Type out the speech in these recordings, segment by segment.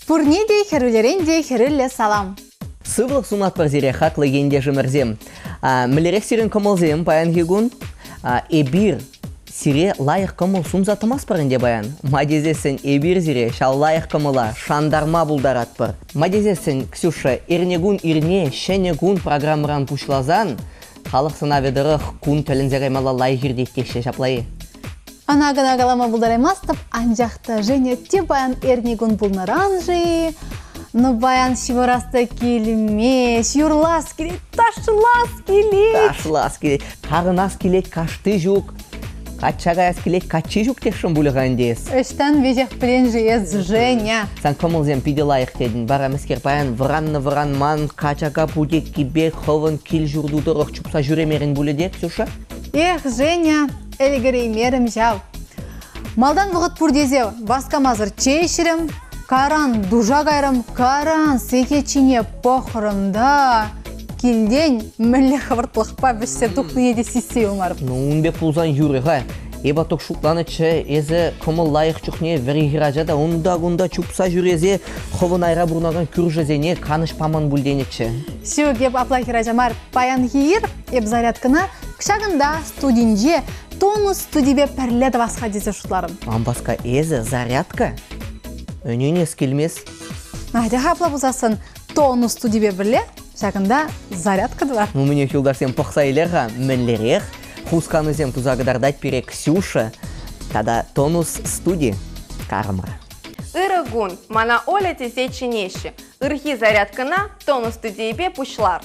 Пурне те хӗрӳлерен те хӗрӳллӗ салам! Сывлӑх сунатпӑр сире, хаклӑ ентешӗмӗрсем. Мӗнлерех сирӗн кӑмӑлсем паянхи кун? Эпир сире лайӑх кӑмӑл сунса тӑмастпӑр ӗнтӗ паян. Ма тесессӗн эпир сире ҫав лайӑх кӑмӑла шантарма пултаратпӑр. Ма тесессӗн, Ксюша, эрнекун ирне ҫӗнӗ кун программӑран пуҫласан халӑх сӑнавӗ тӑрӑх кун тӗлӗнсе каймалла лайӑх иртет теҫҫӗ ҫапла-и? Ӑна-кӑна калама пултараймастӑп, анчах та Женя те паян эрнекун пулнӑран-ши, ну паян ҫывӑрас та килмест, юрлас килет, ташлас килет. Ташлас килет, карӑнас килет, кашти ҫук. Качча каяс килет, каччи ҫук тесшӗн пулӗ-ха ӗнтӗ эс. Ӑҫтан веҫех пӗлен-ши эс, Женя? Сан кӑмӑлсем питӗ лайӑх тетӗн. Вара мӗскер паян вӑраннӑ-вӑранман качака путеккипе хӑвӑн кил-ҫурту тӑрӑх чупса ҫӳремерӗн пулӗ те, Ксюша? Эх, Женя, ӗлкӗреймерӗм ҫав. Малтан вӑхӑт пур тесе васкамасӑр чей ӗҫрӗм, каран душа кайрӑм, каран сехет ҫине пӑхрӑм та килтен мӗнле хӑвӑртлӑхпа вӗҫсе тухнине те сиссе юлмарӑм. Ну, ун пек пулсан юрӗ-ха. Эпӗ тӑк шутланӑччӗ, эсӗ кӑмӑл лайӑх чухне вӗри хӗрача та унта-кунта чупса ҫӳресе хӑвӑн айра пурӑнакан кӳршӗсене канӑҫ паман пуль тенӗччӗ. Ҫук, эп апла хӗрача мар. Паянхи ир эп зарядкӑна ҫакӑнта студинче тонус студипе пӗрле тӑвас-ха тесе шутларӑм. Ан васка, эсӗ зарядка? Ӗненес килмест. Атя-ха апла пулсассӑн тонус студипе пӗрле ҫакӑнта зарядка тӑвар. Ну, мӗнех, юлташсем, пӑхса илер-ха, мӗнлерех хусканусем туса кӑтартать пире Ксюша тата тонус студи карӑмра. Ырӑ кун, мана Оля тесе чӗнеҫҫӗ. Ырхи зарядкӑна тонус студийӗпе пуҫлар.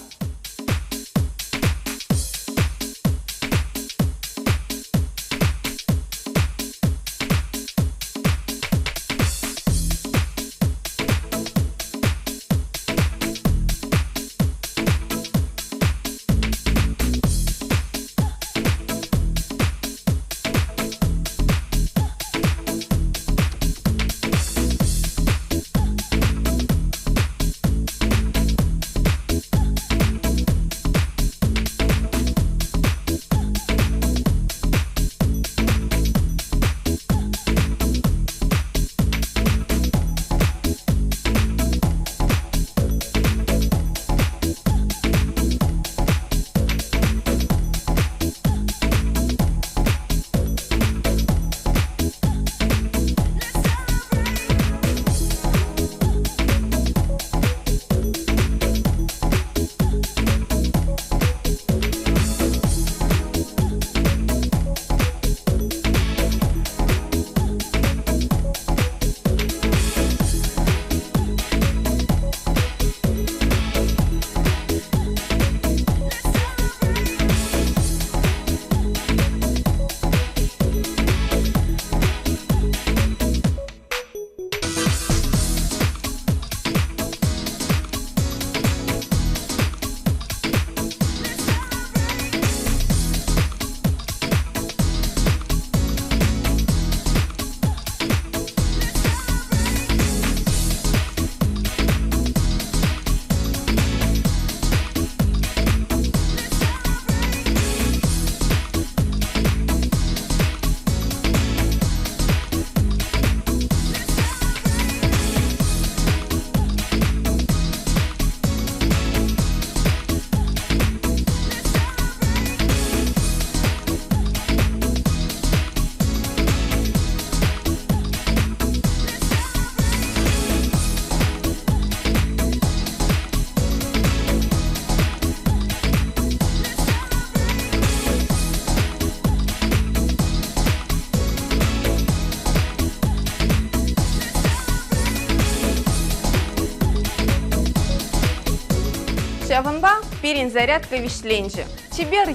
Ҫавӑнпа пирӗн зарядка вӗҫленчӗ. Чипер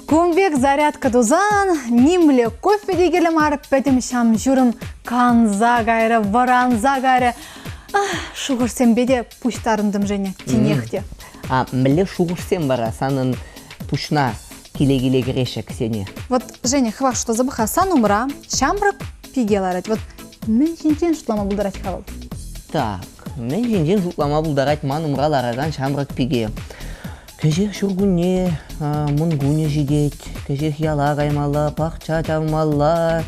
Кун пек зарядка тусан нимле кофе те кирлӗ мар, пӗтӗм ҫам-ҫурӑм канса кайрӗ, вӑранса кайрӗ. Шухӑшсемпе те пуҫтарӑнтӑм, Женя, тинех те. А мӗнле шухӑшсем вара санӑн пуҫна киле-киле кӗреҫҫӗ, Ксения? Вот, Женя, хӑвах шутласа пӑх-ха, сан умра ҫамрӑк пике ларать. Вот мӗн ҫинчен шутлама пултарать-ха вӑл? Так, мӗн ҫинчен шутлама пултарать ман умра ларакан ҫамрӑк пике? Кӗҫех ҫуркунне Мӑнкунӗ ҫитет, кӗҫех яла каймалла, пахча чавмалла.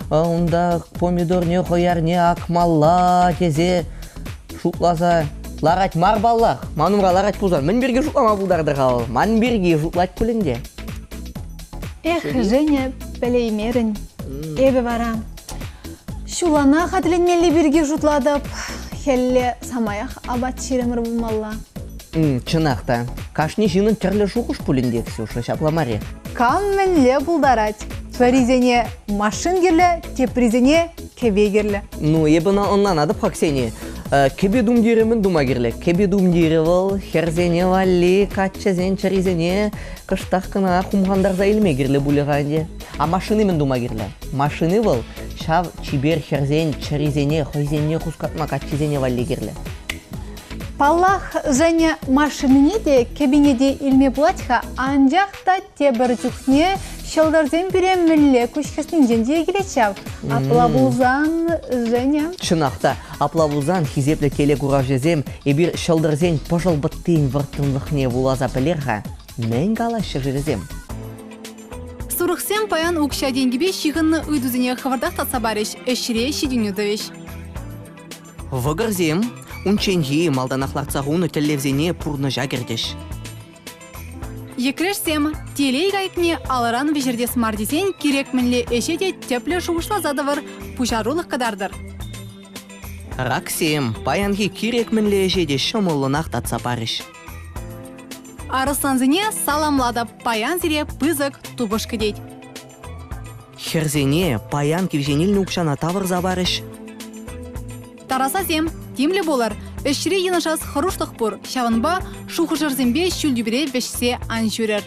Унта помидорне, хӑярне акмалла тесе шутласа ларать мар паллах. Ман умра ларать пулсан мӗн пирки шутлама пултартӑр-ха вӑл? Ман пирки шутлать пуль ӗнтӗ. Эх, Женя, пӗлеймерӗн. Эпӗ вара ҫуллана хатӗрленмелли пирки шутлатӑп. Хӗлле самаях апат ҫирӗмӗр пулмалла. Чӑнах та, кашни ҫыннӑн тӗрлӗ шухӑш пуль ӗнтӗ, Ксюша, ҫапла мар-и? Кам мӗнле пултарать? Пӗрисене машин кирлӗ, теприсене кӗпе кирлӗ. Ну, эпӗ ӑна ӑнланатӑп-ха, Ксения. Кӗпе тумтирӗ мӗн тума кирлӗ? Кӗпе тумтирӗ вӑл хӗрсене валли, каччӑсен чӗрисене кӑштах кӑна хумхантарса илме кирлӗ пулӗ-ха ӗнтӗ. А машини мӗн тума кирлӗ? Машини вӑл ҫав чипер хӗрсен чӗрисене хӑйсенне хускатма каччисене валли кирлӗ. Паллах, Женя машинине те, кӗпине те илме пулать-ха, анчах та тепӗр чухне ҫӑлтӑрсем пире мӗнле куҫ хӗснинчен те килет ҫав. Апла пулсан, Женя... Чӑнах та, апла пулсан, хисеплӗ телекуравҫӑсем, эпир ҫӑлтӑрсен пӑшӑл пӑттин вӑрттӑнлӑхне вуласа пӗлер-ха. Мӗн калаҫҫӗ-ши вӗсем? Сурӑхсем паян укҫа-тенкӗпе ҫыхӑннӑ ыйтусене хӑвӑртах татса парӗҫ, ӗҫре ҫитӗнӳ тӑвӗҫ. Вӑкӑрсем унчченхи малтанах лартса хунӑ тӗллевсене пурнӑҫа кӗртӗҫ. Йӗкрешсем телей кайӑкне алӑран вӗҫертес мар тесен кирек мӗнле ӗҫе те тӗплӗ шухӑшласа тӑвӑр, пуҫарулӑх кӑтартӑр. Раксем паянхи кирек мӗнле ӗҫе те ҫӑмӑллӑнах татса парӗҫ. Арӑслансене саламлатӑп, паян сире пысӑк тупӑш кӗтет. Хӗрсене паян кивҫен илнӗ укҫана тавӑрса парӗҫ. Тарасасем, тимлӗ пулӑр. Ӗҫре йӑнӑшас хӑрушлӑх пур, ҫавӑнпа шухӑшӑрсемпе ҫӳл тӳпере вӗҫсе ан ҫӳрӗр.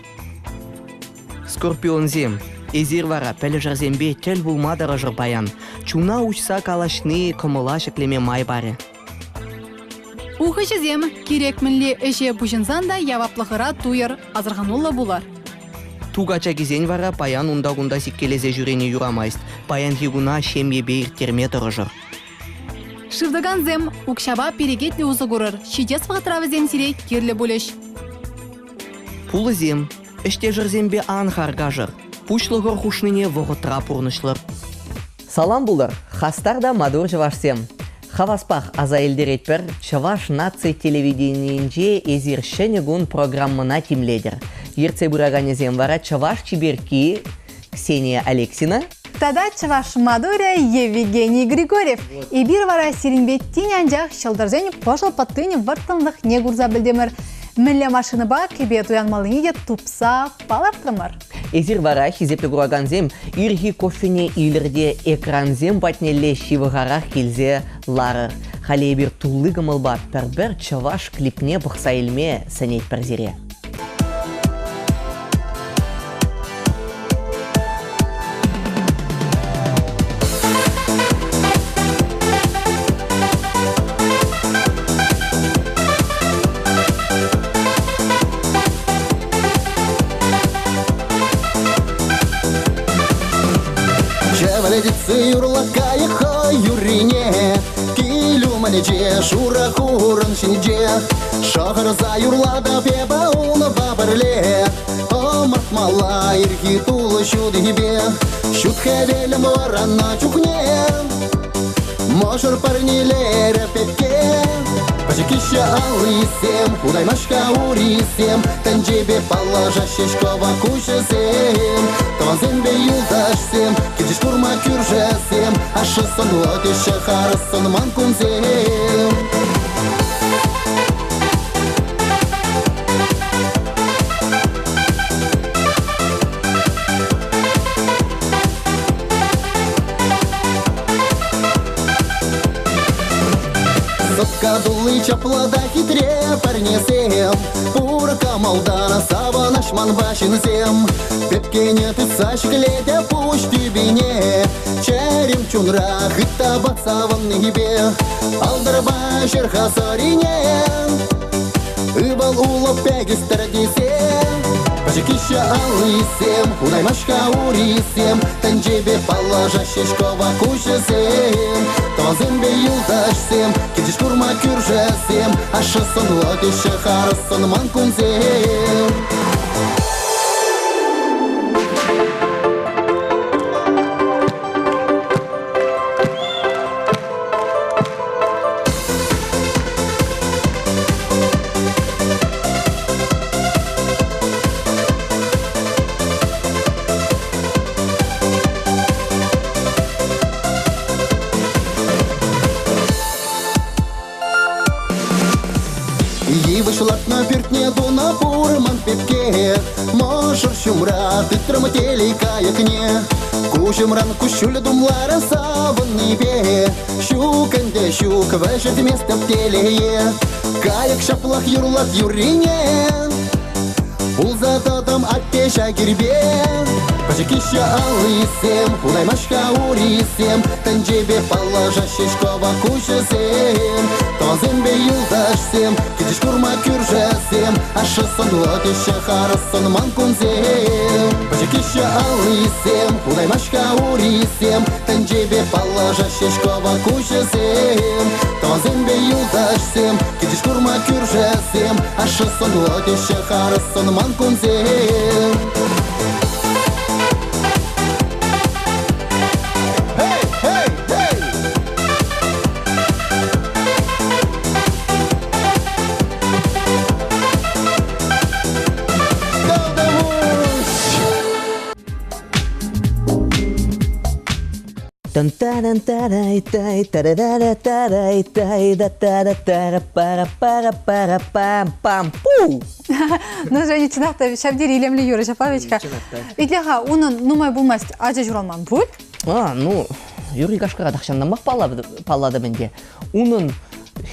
Скорпионсем, эсир вара пӗлӗшӗрсемпе тӗл пулма тӑрӑшӑр паян. Чуна уҫса калаҫни кӑмӑла ҫӗклеме май парӗ. Ухӑҫӑсем, кирек мӗнле ӗҫе пуҫӑнсан та яваплӑхӑра туйӑр, асӑрхануллӑ пулӑр. Ту качакисен вара паян унта-кунта сиккелесе ҫӳрени юрамасть. Паянхи куна ҫемьепе ирттерме тӑрӑшӑр. Шывтӑкансем, укҫапа перекетлӗ усӑ курӑр. Ҫитес вӑхӑтра вӗсем сире кирлӗ пулӗҫ. Пулӑсем, ӗҫтешӗрсемпе ан харкашӑр. Пуҫлӑхӑр хушнине вӑхӑтра пурнӑҫлӑр. Салам пулӑр, хастар та маттур чӑвашсем! Хаваспах аса илтеретпӗр, Чӑваш наци телевиденийӗнче эсир Ҫӗнӗ кун программӑна тимлетӗр. Ертсе пыраканӗсем вара чӑваш чиперкки Ксения Алексина тата чӑваш маттурӗ Евгений Григорьев. Эпир вара сирӗнпе тин анчах ҫӑлтӑрсен пӑшӑл пӑттин вӑрттӑнлӑхне курса пӗлтӗмӗр. Мӗнле машинӑпа кӗпе туянмаллине те тупса палӑртрӑмӑр. Эсир вара, хисеплӗ куракансем, ирхи кофене илӗр те экрансем патнелле ҫывӑхарах килсе ларӑр. Халӗ эпир тулли кӑмӑлпа пӗр-пӗр чӑваш клипне пӑхса илме сӗнетпӗр сире. Чӗвӗлтетсе юрлать кайӑк хӑй юррине, Кил умӗнче шурӑ хурӑн ҫинче. Шӑхӑрса юрлатӑп эпӗ унпа пӗрле, Ӑмӑртмалла ирхи тулӑ ҫутипе. Ҫут хӗвелӗм вӑраннӑ чухне Мӑшӑр парнелерӗ пепке. Пӗчӗккиҫҫӗ аллисем, утаймасть-ха урисем, Тӗнчепе паллашаҫҫӗ кӑвак куҫӗсем. Тӑвансемпе юлташсем, килчӗҫ курма кӳршӗсем, Ашшӗ сӑнлӑ теҫҫӗ харӑссӑн ман кунсем. Сӑпка тулли чаплӑ та хитре парнесем, Пур кӑмӑлтан савӑнӑҫ манпа ҫынсем. Пепкене тытса ҫӗклетӗ пуҫ тӳпине, Чӗрем чунра хытта савӑннипе. Алтӑрпа ҫӗр-ха сӑрине, Ывӑл улӑп пек ӳстӗр тесе. Пӗчӗккиҫҫӗ аллисем, утаймасть-ха урисем, Тӗнчепе паллашаҫҫӗ кӑвак куҫӗсем. Тӑвансемпе юлташсем, килчӗҫ курма кӳршӗсем, Ашшӗ сӑнлӑ теҫҫӗ харӑссӑн ман кунсем. Йывӑҫ лартнӑ пӳртне тунӑ пур ман пепке. Мӑшӑр ҫумра тытрӑм телей кайӑкне. Куҫӑмран куҫҫуль тумларӗ савӑннипе. Ҫук ӗнтӗ, ҫук, вӗҫӗтместӗп телее. Кайӑк ҫаплах юрлать юррине. Пулса тӑтӑм атте ҫакирпе. Пӗчӗккиҫҫӗ аллисем, хунаймаҫ-ха урисем, Тӗнчепе паллашаҫҫӗ кӑвак куҫӗсем. Тӑвансемпе юлташсем, килчӗҫ курма кӳршӗсем, Ашшӗ сӑнлӑ теҫҫӗ харӑссӑн ман кунсем. Пӗчӗккиҫҫӗ аллисем, хунаймаҫ-ха урисем, Тӗнчепе паллашаҫҫӗ кӑвак куҫӗсем. Тӑвансемпе юлташсем, килчӗҫ курма кӳршӗсем, Ашшӗ сӑнлӑ теҫҫӗ харӑссӑн ман кунсем. Hey, hey, hey! Тан-та-дан-та-дай-тай, та-да-да-да-та-дай-тай, да-та-да-та-ра-пара-пара-пара-пам-пам-пу! Ну, Женя, чӑнах та ҫав тери илемлӗ юрӑ ҫапла вӗт-ха. Итле-ха, унӑн нумай пулмасть ача ҫуралман пуль? А, ну, Юрий Кашкӑра тахҫантанпах паллатӑп ӗнтӗ. Унӑн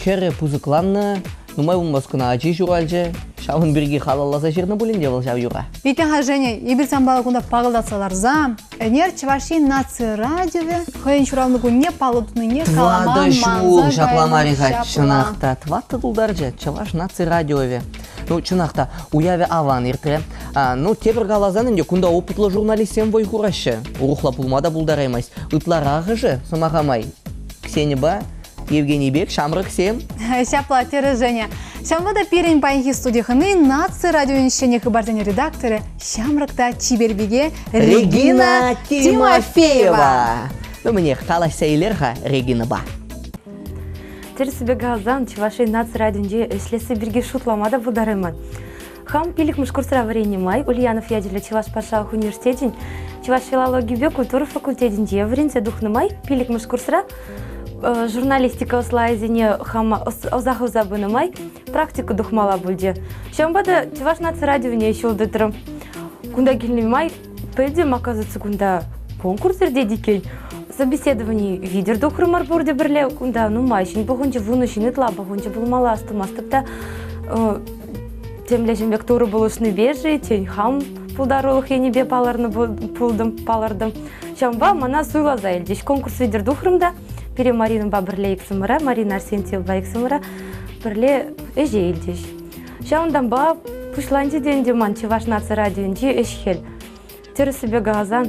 хӗрӗ пысӑкланнӑ, нумай пулмасть кӑна ачи ҫуралчӗ. Ҫавӑн пирки халалласа ҫырнӑ пулин те вӑл ҫав юра. Итле-ха, Женя, эпир санпа кунта пакӑлтатса ларса ӗнер Чӑваш Ен наци радиовӗ хӑйӗн ҫуралнӑ кунне паллӑ тунине калама Тӑватӑ ҫул манса ҫапла мар-и-ха, кайнӑ. чӑнах та. Тӑваттӑ тултарчӗ Чӑваш наци радиовӗ. Ну, чӑнах та, уявӗ аван иртрӗ. Ну, тепӗр каласан ӗнтӗ, кунта опытлӑ журналистсем вӑй хураҫҫӗ. Урӑхла пулма та пултараймасть. Ытларахӑшӗ, сӑмаха май, Ксеньӑпа Евгений пек ҫамрӑксем. Ҫапла терӗ Женя. Ҫавӑнпа та пирӗн паянхи студи хӑни наци радионӗн ҫӗнӗ хыпарсен редакторӗ, ҫамрӑк та чипер пике Регина Тимофеева. Ну, мӗнех, калаҫса илер-ха Регинӑпа. Тӗрӗссипе каласан, Чӑваш Ен наци радионче ӗҫлесси пирки шутлама та пултарайман. Хам пиллӗкмӗш курсра вӗреннӗ май Ульянов ячӗллӗ Чӑваш патшалӑх университечӗн чӑваш филологипе культура факультетӗнче вӗренсе тухнӑ май пиллӗкмӗш курсра журналистика ӑслайӗсене хама ӑса хывса пынӑ май практика тухмалла пулчӗ. Ҫавӑнпа та Чӑваш наци радионе ҫул тытрӑм. Кунта килнӗ май пӗлтӗм, оказывается, кунта конкурс иртет иккен. Собеседовани витӗр тухрӑмӑр пурте пӗрле. Кунта нумай ҫын пухӑнчӗ, вунӑ ҫын ытла пухӑнчӗ пулмалла, астумастӑп та. Темле ҫын пек Турӑ пулӑшнипе-ши, тен, хам пултарулӑх енӗпе палӑрнӑ пултӑм, палӑртӑм. Ҫавӑнпа мана суйласа илчӗҫ. Конкурс витӗр тухрӑм та пире Маринӑпа пӗрле иксӗмӗре, Марина Арсентьевӑпа иксӗмӗре пӗрле ӗҫе илчӗҫ. Ҫавӑнтанпа пуҫланчӗ те ӗнтӗ ман Чӑваш наци радиончи ӗҫ-хӗл. Тӗрӗссипе каласан,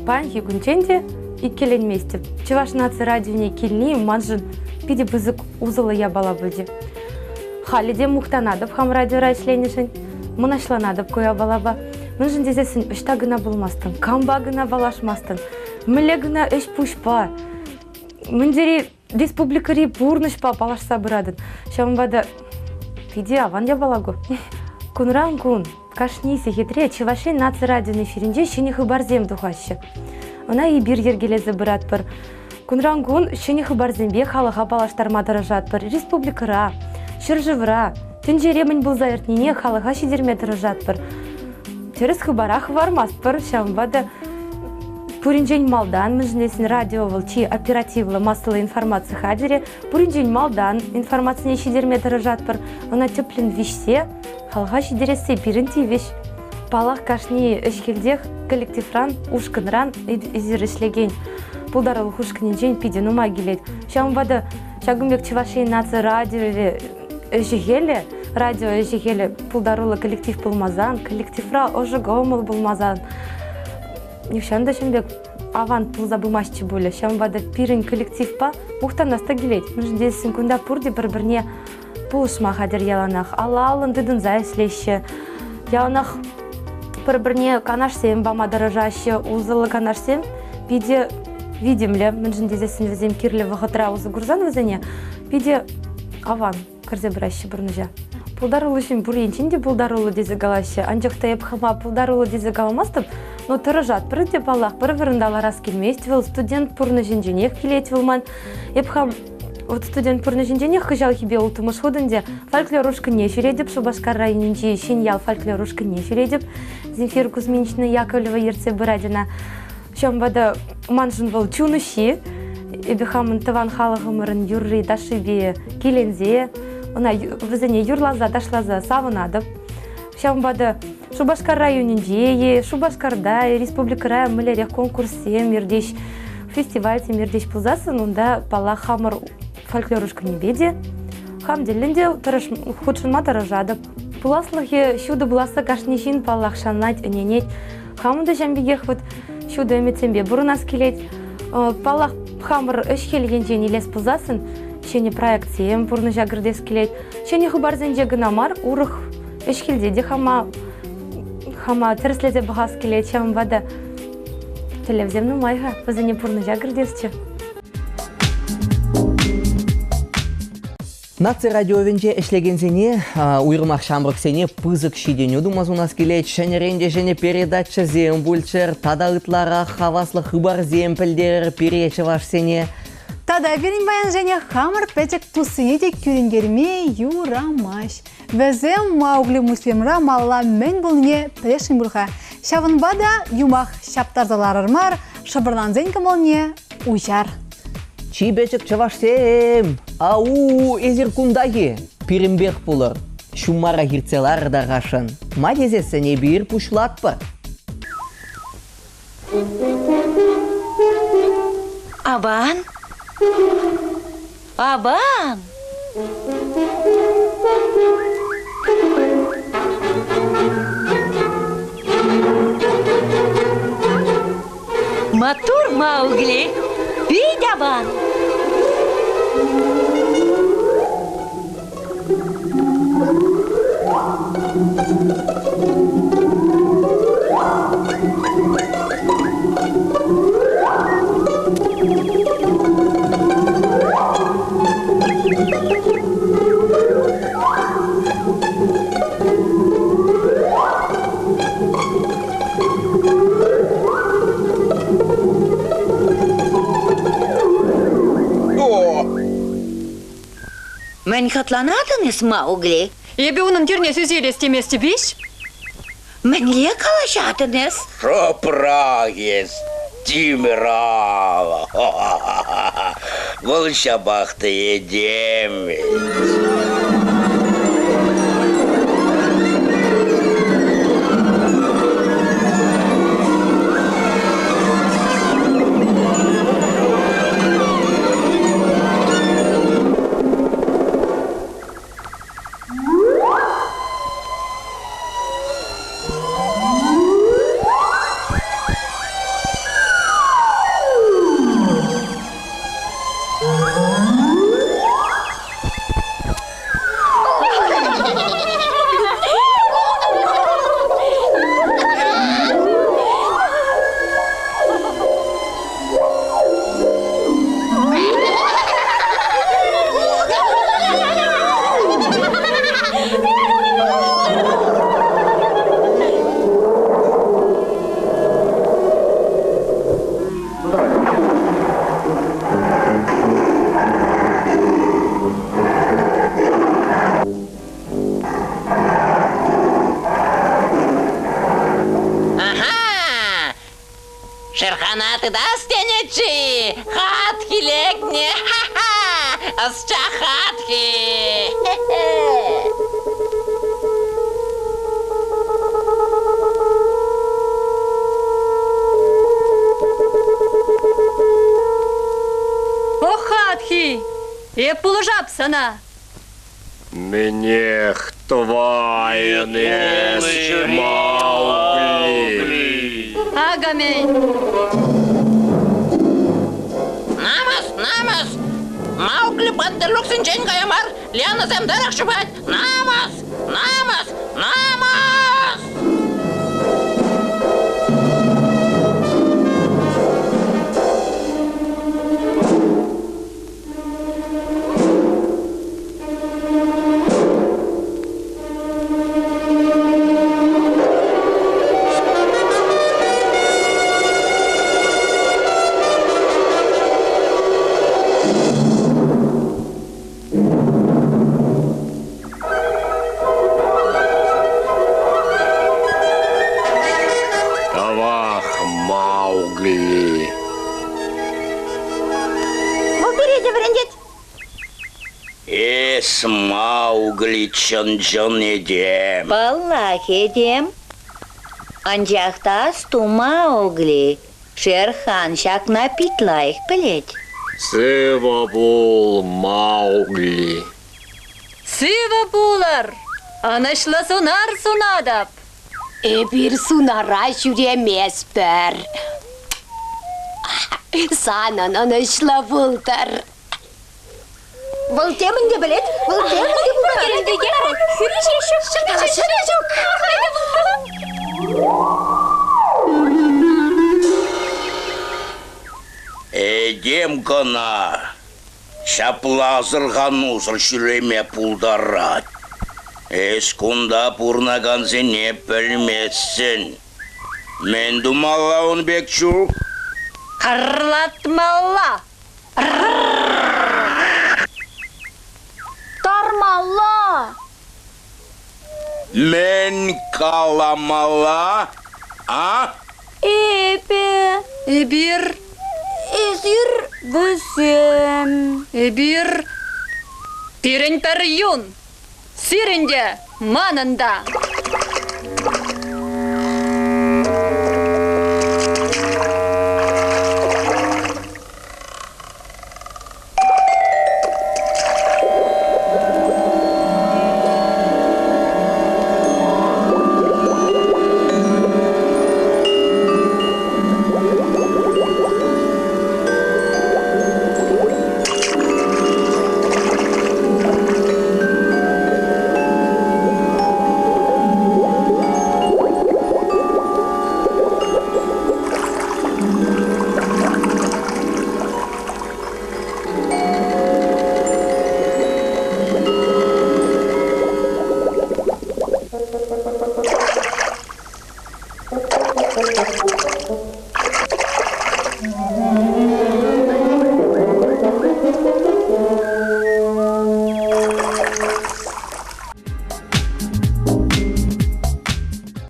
паянхи кунччен те иккӗленместӗп. Чӑваш наци радионе килни маншӑн питӗ пысӑк усӑллӑ япала пулчӗ. Халӗ те мухтанатӑп хам радиора ӗҫленӗшӗн, мӑнаҫланатӑп ку япалапа. Мӗншӗн тесессӗн ӑҫта кӑна пулмастӑн, кампа кӑна паллашмастӑн, мӗнле кӑна ӗҫ-пуҫпа, мӗн тери республикӑри пурнӑҫпа паллашса пыратӑн. Ҫавӑнпа та питӗ аван япала ку. Кунран кун кашни сехетре Чӑваш Ен наци радион эфирӗнче ҫӗнӗ хыпарсем тухаҫҫӗ. Ӑна эпир йӗркелесе пыратпӑр. Кунран кун ҫӗнӗ хыпарсемпе халӑха паллаштарма тӑрӑшатпӑр. Республикӑра, ҫӗршывра, тӗнчере мӗн пулса иртнине халӑха ҫитерме тӑрӑшатпӑр. Тӗрӗс хыпара хӑвармастпӑр, ҫавӑнпа та пуринчен малтан, мӗншӗн тесен радио вӑл чи оперативлӑ массӑллӑ информаци хатӗрӗ, пуринчен малтан информацине ҫитерме тӑрӑшатпӑр. Ӑна тӗплӗн виҫсе халӑха ҫитересси пирӗн тивӗҫ. Паллах, кашни ӗҫ-хӗлтех коллективран, ушкӑнран эсир ӗҫлекен пултарулӑх ушкӑнӗнчен питӗ нумай килет. Ҫавӑнпа та ҫакӑн пек Чӑваш Ен наци радиовӗ ӗҫӗ-хӗлӗ, радио ӗҫӗ-хӗлӗ пултаруллӑ коллектив пулмасан, коллективра ӑшӑ кӑмӑл пулмасан, нихҫан та ҫын пек аван пулса пымастчӗ пулӗ. Ҫавӑнпа та пирӗн коллективпа мухтанас та килет. Мӗншӗн тесен кунта пурте пӗр-пӗрне пулӑшма хатӗр яланах. Алла-аллӑн тытӑнса ӗҫлеҫҫӗ. Яланах пӗр-пӗрне канашсем пама тӑрӑшаҫҫӗ. Усӑллӑ канашсем питӗ витӗмлӗ. Мӗншӗн тесессӗн вӗсем кирлӗ вӑхӑтра усӑ курсан вӗсене питӗ аван кӗрсе пыраҫҫӗ пурнӑҫа. Пултаруллӑ ҫын пур енчен те пултаруллӑ тесе калаҫҫӗ. Анчах та эп хама пултаруллӑ тесе каламастӑп, но тӑрӑшатпӑр те паллах, пӗр вырӑнта ларас килмест вӑл. Студент пурнӑҫӗнченех килет вӑл ман. Эп хам Вот студент пурнӑҫӗнченех кӑҫалхипе улттӑмӗш хут ӗнтӗ фольклор ушкӑнне ҫӳретӗп, Шупашкар районӗнчи Ҫӗньял фольклор ушкӑнне ҫӳретӗп. Земфира Кузьминична Яковлева ертсе пырать ӑна. Ҫавӑнпа та маншӑн вӑл чун уҫҫи. Эпӗ хамӑн тӑван халӑхӑмӑрӑн юрри-ташшипе киленсе, ӑна вӗсене юрласа, ташласа савӑнатӑп. Ҫавӑнпа та Шупашкар районӗнче е Шупашкарта, е республикӑра мӗнлерех конкурссем иртеҫ, фестивальсем иртеҫ пулсассӑн унта, паллах, хамӑр фольклор ушкӑнӗпе те, хам тӗллӗн те хутшӑнма тӑрӑшатӑп. Пуласлӑхӗ ҫутӑ пуласса кашни ҫын, паллах, шанать, ӗненет. Хамӑн та ҫавӑн пекех вот ҫутӑ ӗмӗтсемпе пурӑнас килет. Паллах, хамӑр ӗҫ-хӗл енчен илес пулсассӑн ҫӗнӗ проектсем пурнӑҫа кӗртес килет. Ҫӗнӗ хыпарсенче кӑна мар, урӑх ӗҫ-хӗлте те хама хама тӗрӗслесе пӑхас килет. Ҫавӑнпа та тӗллевсем нумай-ха, вӗсене пурнӑҫа кӗртесчӗ. Наци радиовӗнче ӗҫлекенсене, уйрӑмах ҫамрӑксене пысӑк ҫитӗнӳ тума сунас килет. Ҫӗнӗрен те ҫӗнӗ передачӑсем пулччӑр, тата ытларах хаваслӑ хыпарсем пӗлтерӗр пире, чӑвашсене. Тата пирӗн паян Женя хамӑр пӗчӗк туссене те кӳрентерме юрамасть. Вӗсем Маугли мультфильмра малалла мӗн пулнине пӗлесшӗн пуль-ха. Ҫавӑнпа та юмах ҫаптарса ларар мар, шӑпӑрлансен кӑмӑлне уҫар. Чи пӗчӗк чӑвашсем! Ау, эсир кунтах-и? Пирӗнпех пулӑр. Ҫуммара хиртсе ларӑр тархасшӑн. Ма тесессӗн эпир пуҫлатпӑр. Аван? Аван! Маттур, Маугли! Пит аван! Мӗн хӑтланатӑн эс, Маугли? Эпӗ унӑн тирне сӳсе илес теместӗп-иҫ? Мӗнле калаҫатӑн эс? Шӑпрах эс, тимӗр алӑ. Вӑл ҫапах та этем вӗт. Ага! Шерхана тытас тенӗччӗ-и? Хатхи лекнӗ! Ха-ха! Ӑсчах хатхи! Ох, хатхи! Эп пулӑшап сана! Мӗнех тӑвайӑн эс, Маугли? Акӑ-мӗн! Намӑс, намӑс! Маугли бандерлогсенчен кая мар, лианӑсем тӑрӑх чупать! Намӑс! Намӑс! Намӑс! те вӗрентет. Эс Маугли чӑн-чӑн этем. Паллах, этем. Анчах та асту, Маугли, Шерхан ҫакна пит лайӑх пӗлет. Сывӑ пул, Маугли. Сывӑ пулӑр! Ӑнӑҫлӑ сунар сунатӑп! Эпир сунара ҫӳреместпӗр. Санӑн ӑнӑҫлӑ пултӑр. Вӑл темӗн те пӗлет, вӑл темӗн те пултарать. Хӳри ҫук. Этем кӑна ҫапла асӑрханусӑр ҫӳреме пултарать. Эс кунта пурӑнакансене пӗлместӗн. Мӗн тумалла ун пек чух? Харлатмалла! Тармалла! Мӗн каламалла, а? Эпӗ. Эпир. Эсир. Вӗсем. Эпир. Пирӗн пӗр юн. Сирӗн те, манӑн та.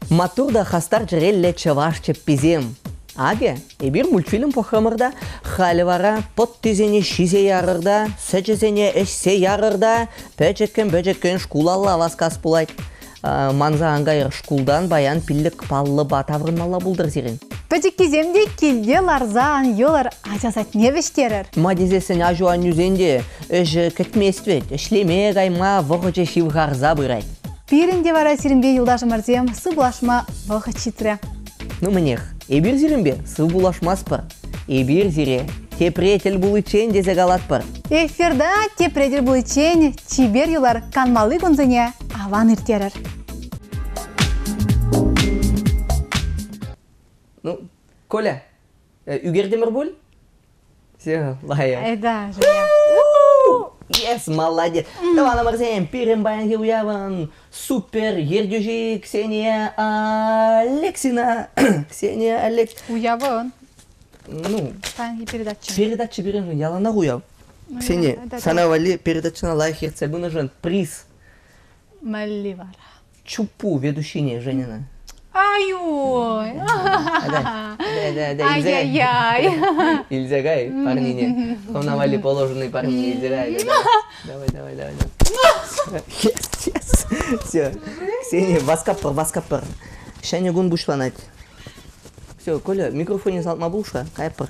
Маттур та хастар чӗреллӗ чӑваш чӗпписем. Акӑ, эпир мультфильм пӑхрӑмӑр та, халӗ вара пӑттисене ҫисе ярӑр та, сӗчӗсене ӗҫсе ярӑр та, пӗчӗккӗн-пӗчӗккӗн шкулалла васкас пулать. Манса ан кайӑр, шкултан паян пиллӗк паллӑпа таврӑнмалла пултӑр сирӗн. Пӗчӗккисем те килте ларса ан юлӑр, ача садне вӗҫтерӗр. Ма тесессӗн аҫу-аннӳсен те ӗҫӗ кӗтмест вӗт, ӗҫлеме кайма вӑхӑчӗ ҫывхарса пырать. Пирӗн те вара сирӗнпе юлташӑмӑрсем сывлашма вӑхӑт ҫитрӗ. Ну мӗнех, эпир сирӗнпе сывпуллашмастпӑр. Эпир сире тепре тӗл пуличчен тесе калатпӑр. Эфирта тепре тӗл пуличчен чипер юлар канмалли кунсене аван ирттерӗр. Ну, Коля, ӳкертӗмӗр пуль? Все, лайӑх. Айда, Женя. Yes, молодец. Тӑванӑмӑрсем, пирӗн паянхи уявӑн супер ертӳҫи Ксения Алексина. Ксения Алекс. Уявӑн. Ну, паянхи передача. Передача пирӗншӗн яланах уяв. Ксения, сана валли передачӑна лайӑх ертсе пынӑшӑн приз. Мӗнли вара? Чупу ведущине Женина. Ай-ой! Ай-яй-яй! Илсе кай парнине. Хӑвна валли положенный парнине илсе кай. Давай, давай, давай. Yes, yes. Все. Ксения, васкаппӑр, васкаппӑр. Ҫӗнӗ кун пуҫланать. Все, Коля, микрофонне салтма пулӑш-ха, кайӑпӑр.